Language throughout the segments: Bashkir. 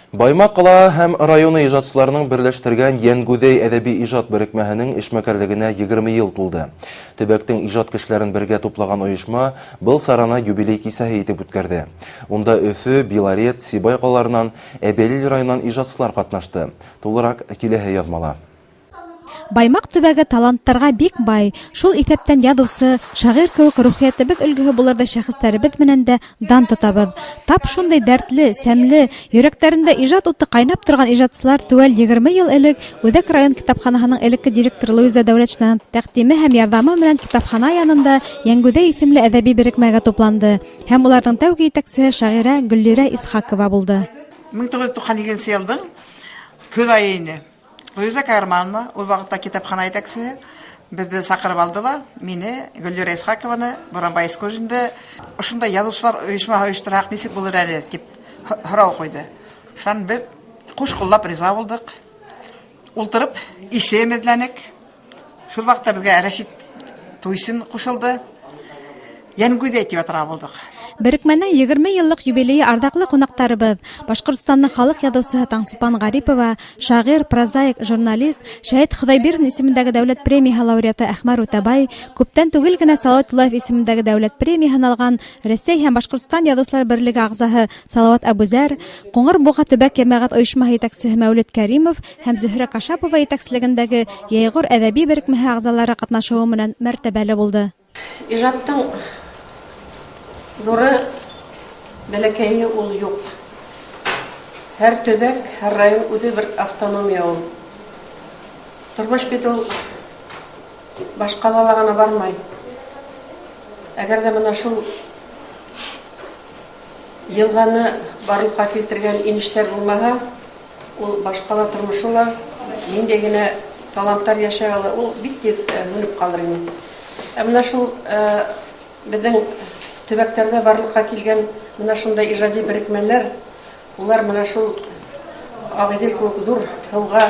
Баймаҡ ҡалаһы һәм районы ижадсыларының берләштергән Йәнгүҙәй әҙәби ижад берекмәһенең эшмәкәрлегенә 20 йыл тулды. Төбәктең ижад кешеләрен бергә туплаган ойошма был сараны юбилей кисәһе итеп үткәрҙе. Унда Өфө, Белорет, Сибай ҡалаларынан, Әбйәлил районынан ижадсылар ҡатнашты. Тулыраҡ киләһе яҙмала. Баймаҡ төбәге таланттарға бик бай, шул иҫәптән яҙыусы, шағир кеүек рухиәтебеҙ өлгөһө булырҙай шәхестәребеҙ менән дә дан тотабыҙ. Тап шундай дәртле, сәмле, йөрәктәрендә ижад уты ҡайнап торған ижадсылар теүәл 20 йыл элек Үҙәк район китапханаһының элекке директоры Луиза Дәүләтшинаның тәҡдиме һәм ярҙамы менән китапхана янында Йәнгүҙәй исемле әҙәби берекмәгә тупланды һәм уларҙың тәүге етәксеһе шағирә Гөллирә Исхаҡова булды. 1992 йылдың көҙ айы ине. Луиза Кагармановна, ул ваҡытта китапхана етәксеһе, беҙҙе саҡырып алды ла, мине, Гөллирә Исхаҡованы, Буранбай Исҡужинды ошондай яҙыусылар ойошмаһы ойошторһаҡ нисек булыр әле, тип һорау ҡуйҙы. Шунан беҙ ҡуш ҡуллап риза булдыҡ. Ултырып исем эҙләнек. Шул ваҡытта беҙгә Рәшит Туйсин ҡушылды. Йәнгүҙәй тип атарға булдыҡ. Берекмәнең 20 йыллыҡ юбилейы арҙаҡлы ҡунаҡтарыбыҙ, Башҡортостандың халыҡ яҙыусыһы Таңсулпан Ғарипова, шағир, прозаик, журналист, Шәһит Хоҙайбирҙин исемендәге дәүләт премияһы лауреаты Әхмәр Үтәбай, күптән түгел генә Салауат Юлаев исемендәге дәүләт премияһын алған Рәсәй һәм Башҡортостан яҙыусылар берлеге ағзаһы Салауат Әбүзәр, Ҡуңыр Буға төбәк йәмәғәт ойошмаһы етәксеһе Мәүлет Кәримов һәм Зөһрә Кашапова етәкселегендәге Йәйғор әҙәби берекмәһе ағзалары ҡатнашыуы менән мәртәбәле булды. Ижадтың ҙуры, бәләкәйе ул юҡ. Һәр төбәк, һәр район үҙе бер автономия ул. Тормош бит ул баш ҡалала ғына бармай. Әгәр ҙә бына шул йылғаны барлыҡҡа килтергән инештәр булмаһа, ул баш ҡала тормошо ла, ниндәй генә таланттар йәшәй ала, ул бик тиҙ һүнеп ҡалыр ине. Ә бына шул беҙҙең төбәктәрҙә барлыҡҡа килгән бына шундай ижади берекмәләр, улар бына шул Ағиҙел кеүек ҙур һыуға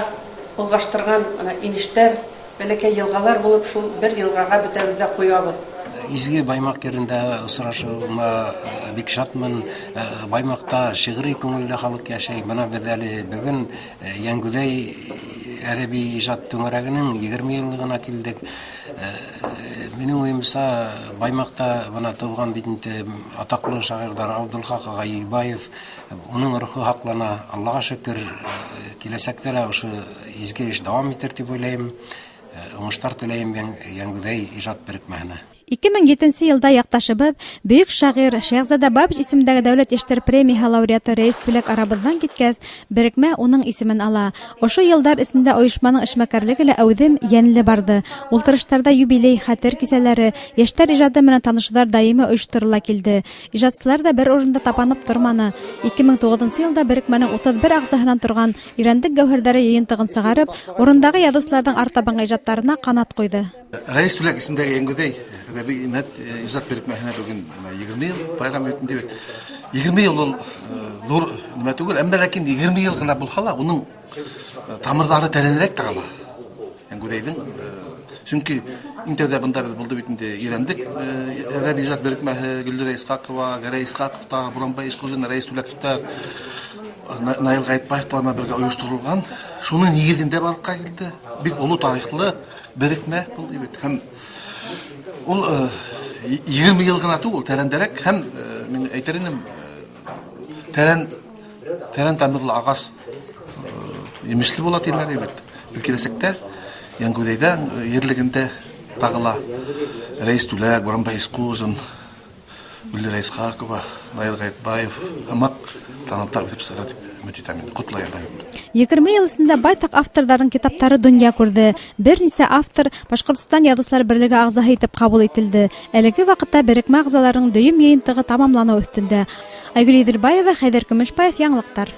олғаштырған бына инештәр, бәләкәй йылғалар булып шул бер йылғаға бөтәбеҙ ҙә ҡоябыҙ. Изге Баймаҡ ерендә осрашыуыма бик шатмын. Баймаҡта шиғри күңелле халыҡ йәшәй. Бына беҙ әле бөгөн Йәнгүҙәй әҙәби ижад түңәрәгенең 20 йыллығына килдек. Минең уйымса, Баймаҡта бына тыуған бит инде атаҡлы шағирҙар Абдулхаҡ ағай Ибаев, уның рухы һаҡлана. Аллаға шөкөр, киләсәктә лә ошо изге эш дауам итер тип уйлайым. Уңыштар теләйем Йәнгүҙәй ижад берекмәһенә. 2007 йылда яҡташыбыҙ, бөйөк шағир Шәйехзада Бабич исемендәге дәүләт йәштәр премияһы лауреаты Рәис Түләк арабыҙҙан киткәс, берекмә уның исемен ала. Ошо йылдар эсендә ойошманың эшмәкәрлеге лә әүҙем, йәнле барҙы. Ултырыштарҙа юбилей, хәтер кисәләре, йәштәр ижады менән танышыуҙар даими ойошторолла килде. Ижадсылар ҙа бер урында тапанып торманы. 2009 йылда берекмәнең 31 ағзаһынан торған Ирәндек гәүһәрҙәре йыйынтығын сығарып, урындағы яҙыусыларҙың артабанғы ижадтарына ҡанат ҡуйҙы. Рәис Түләк исемендәге Йәнгүҙәй әҙәби ижад берекмәһенә бөгөн 20 йыл байрам итте бит. 20 йыл ул ҙур нимә түгел, әммә ләкин 20 йыл ғына булһа ла, уның тамырҙары тәрәнерәк тә ҡала. Йәнгүҙәйҙең, сөнки иң тәүҙә бында беҙ булды бит инде Ирәндек әҙәби ижад берекмәһе, Гөллирә Исхаҡова, Гәрәй Исхаҡовтар, Буранбай Ишҡужин, Рәис Түләковтар, Наил Ғәйетбаевтар менән бергә ойошторолған. Шуның нигеҙендә барлыҡҡа килде. Бик оло тарихлы берекмә был бит. Һәм ул 20 йыл ғына түгел, тәрәндәрәк һәм мин әйтер инем, тәрән тамырлы ағас емешле була тиләр бит. Беҙ киләсәктә Йәнгүҙәйҙә ерлегендә тағы ла Рәис Түләк, Буранбай Исҡужин, Гөллирә Исхаҡова, Наил Ғәйетбаев һымаҡ таланттар үҫеп сығыр тип өмөт итәм инде. Ҡотлайым. 20 йыл эсендә байтаҡ авторҙарҙың китаптары донъя күрҙе. Бер нисә автор Башҡортостан Яҙыусылар берлеге ағзаһы итеп ҡабул ителде. Әлеге ваҡытта берекмә ағзаларының дөйөм йыйынтығы тамамланыу өҫтөндә. Айгөл Иҙелбаева, Хәйҙәр Көмөшбаев, яңылыҡтар.